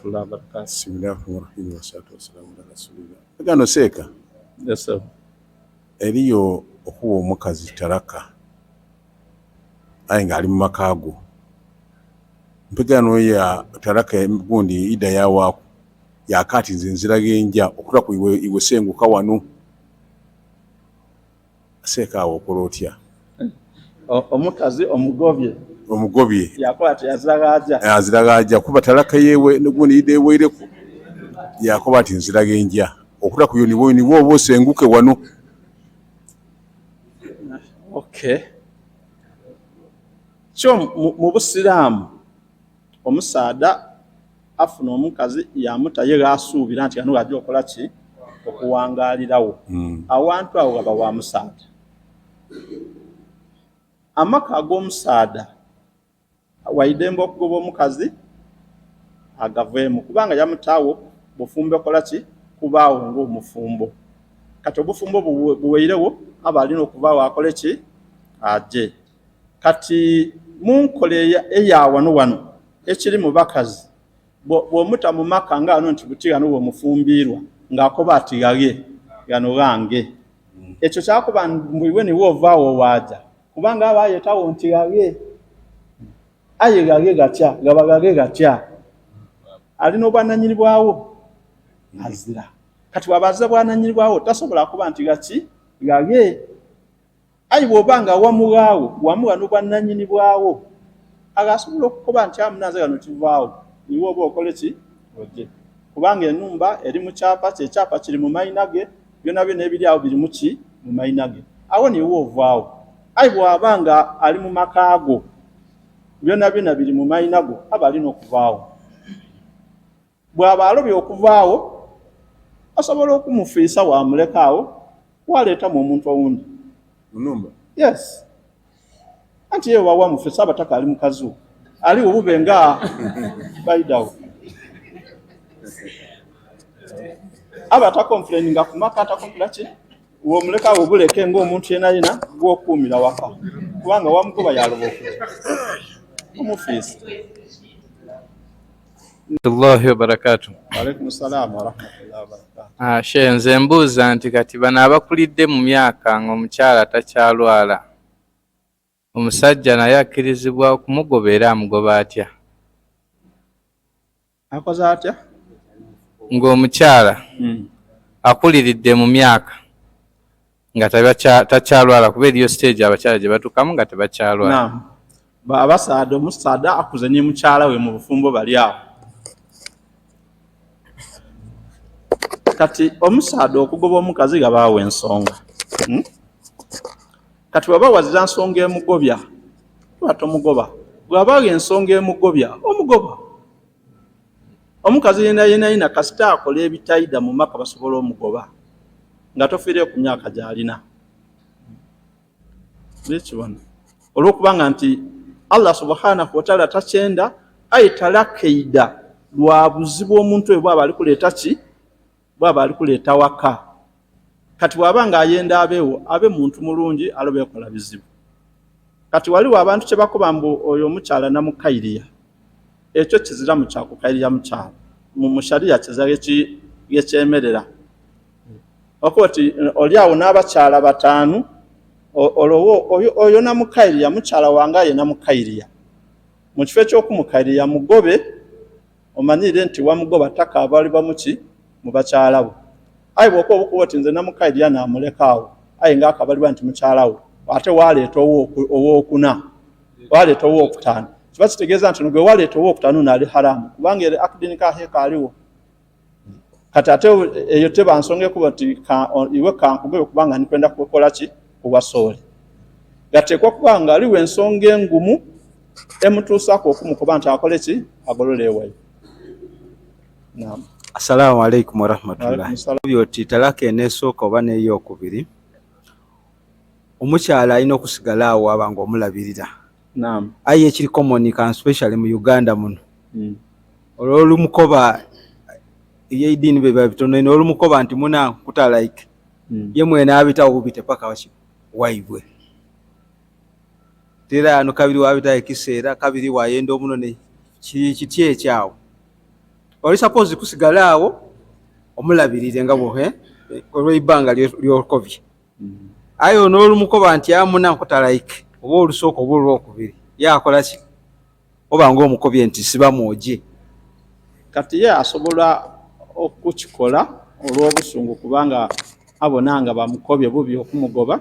warahmatullahi wabarakatuh. Bismillahi rahmani rahim wassalatu wassalamu ala rasulillah. Gano seeka. Yes sir. Eriyo okuwa omukazi talaka aye ng'ali mu maka go, mpegano ya talaka gundi ida yawaaku yakaati nze nzira genja okulaku iwe, iwe senguka wano. Seeka awo okola otya? Omukazi omugobye. Omugobye. Yakola ati azira ghaja. Azira ghaja kuba talaka yewe gundi ida eweireku yakoba ati nzira genja okulaku yo niwe niwe oba osenguke wano. Okay. Kyo mu busiraamu omusaadha afuna omukazi yamuta ye ghasuubira nti ghano ghaja okola ki okuwangaalirawo. Awantu awo ghaba wa musaadha. Amaka ag'omusaadha waidembe okugoba omukazi agaveemu kubanga yamutaawo bufumbo kola ki kubaawo ng'omufumbo. Kati obufumbo buweirewo aba alina okuvaawo akole ki aje. Kati mu nkola eya wano wano ekiri mu bakazi bw'omuta mu maka nga wano nti buti ghano bw'omufumbirwa ng'akoba ati ghaghe ghano ghange. Ekyo kyakuba mbu iwe niwe ovaawo waaja kubanga aba ayetawo nti ghaghe. Aye ghaghe gatya gaba ghaghe gatya alina obwanannyini bwawo azira. Kati bw'aba azira bwanannyini bwawo tasobola kuba nti gaki ghaghe. Aye bw'oba nga wamughaawo wamugha n'obwanannyini bwawo aghasobola okukoba nti amunanze ghano kivaawo iwe oba okole ki oje. Kubanga enumba eri mu kyapa kye ekyapa kiri mu maina ge byona byona ebiri awo biri mu ki mu maina ge. Awo niwe ovaawo. Aye bw'aba nga ali mu maka go byona byona biri mu maina go aba alina okuvaawo. Bw'aba alobye okuvaawo osobola okumufiisa wamuleka awo waleetamu omuntu owundi. Munumba? Yes. Anti ye wawa mufiisa aba takaali mukazi wo. Aliwo bube nga baidawo. Aba takomplaininga ku maka atakompula ki womuleka awo buleke ng'omuntu yena yena gw'okuumira waka kubanga wamugoba yaloba okujja omufiisa. Allahi wabarakatuh. Waalaikum salaam warahmatullahi wabarakatuh. Sheikh, nze mbuuza nti kati bano abakulidde mu myaka ng'omukyala takyalwala, omusajja naye akkirizibwa okumugoba era amugoba atya? Akoze atya? Ng'omukyala akuliridde mu myaka nga takyalwala kuba eriyo stage abakyala gye batuukamu nga tebakyalwala. Naam. Abasaadha omusaadha akuze ne mukyala we mu bufumbo bali awo. Kati omusaadha okugoba omukazi ghabaawo ensonga. Kati bw'aba wazira nsonga emugobya tuba tomugoba. Bw'abaawo ensonga emugobya omugoba. Omukazi yena yena yena kasita akola ebitaida mu maka basobola omugoba nga tofiireyo ku myaka gy'alina. Nekibona olw'okubanga nti Allah subhanahu wa ta'ala takyenda aye talakaida lwa buzibu omuntu oyo bw'aba ali kuleeta ki bw'aba ali kuleeta waka. Kati bw'aba nga ayenda abeewo abe muntu mulungi alobe ekola bizibu. Kati waliwo abantu kye bakoba mbu oyo omukyala namukairiya. Ekyo kiziramu kya kukairiya mukyala. Mu sharia kizira gekyemerera. Okuba oti oli awo n'abakyala bataanu olwo oyo namukairiya mukyala wange aye namukairiya. Mu kifo eky'okumukairiya mugobe omanyire nti wamugoba takaabalibwa muki mu bakyala bo. Aye bw'okuba obukuba oti nze namukairiya naamuleka awo aye ng'akabalibwa nti mukyala wo ate waleeta owookuna waleeta owookutaano kiba kitegeeza nti gwe waleeta owookutaano naali haramu kubanga ere akdini kaheeka aliwo. Kati ate eyo teba nsonga ekuba nti iwe kankugobe kubanga ndikwenda kukola ki kuwasoole. Gateekwa kuba nga aliwo ensonga engumu emutuusaku okumukoba nti akole ki agolole ewayo. Naam. Assalamu alaikum warahmatullahi. Oti talaka eneesooka oba n'eyokubiri omukyala alina okusigala awo aba ng'omulabirira. Naam. Aye ekiri common kan especially mu Uganda muno. Olw'olumukoba eby'eddiini biba bitono ino olumukoba nti muna nkuta like ye mwene abitawo bubite paka waki waibwe. Tera ano kabiri wabitawo ekiseera kabiri wayenda omunone kiri kiti ekyawo. Oli suppose kusigala awo omulabirire nga bwo olw'ebbanga ly'okobye. Aye ono olumukoba nti amuna nkutalaike oba olusooka oba olwokubiri yakola ki? Oba ng'omukobye nti siba mwoje. Kati ye asobola okukikola olw'obusungu kubanga abona nga bamukobye bubi okumugoba,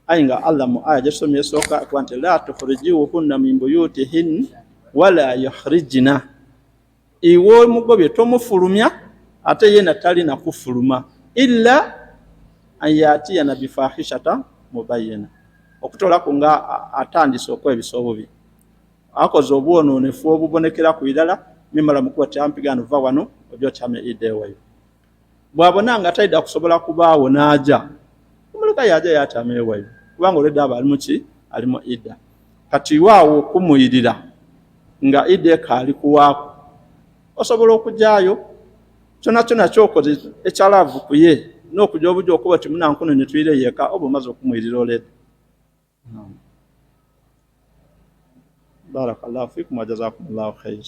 aye nga Allah mu aya gyesomye esooka akuba nti la tukhrijuhunna min buyutihin wala yukhrijna, iwe omugobye tomufulumya ate yena talina kufuluma illa an yatiyana bifahishata mubayina, okutolaku nga atandise okwebisa obubi, akoze obwononefu obubonekera ku irala, mimala mukuba tyampigano va wano ojja otyame idda ewayo. Bw'abona nga taida kusobola kubaawo n'aja, omuleka yaja yatyama ewayo, kubanga olwedda aba ali muki, ali mu idda. Kati waawo okumuyirira nga idda ekaali kuwaako, osobola okujaayo kyona kyona kyokoze ekyalaavu ku ye n'okujja obujja okuba ti munankuno ne twire yeka oba omaze okumuyirira olwedda. Barakallahu fikum wa jazakumullahu khair.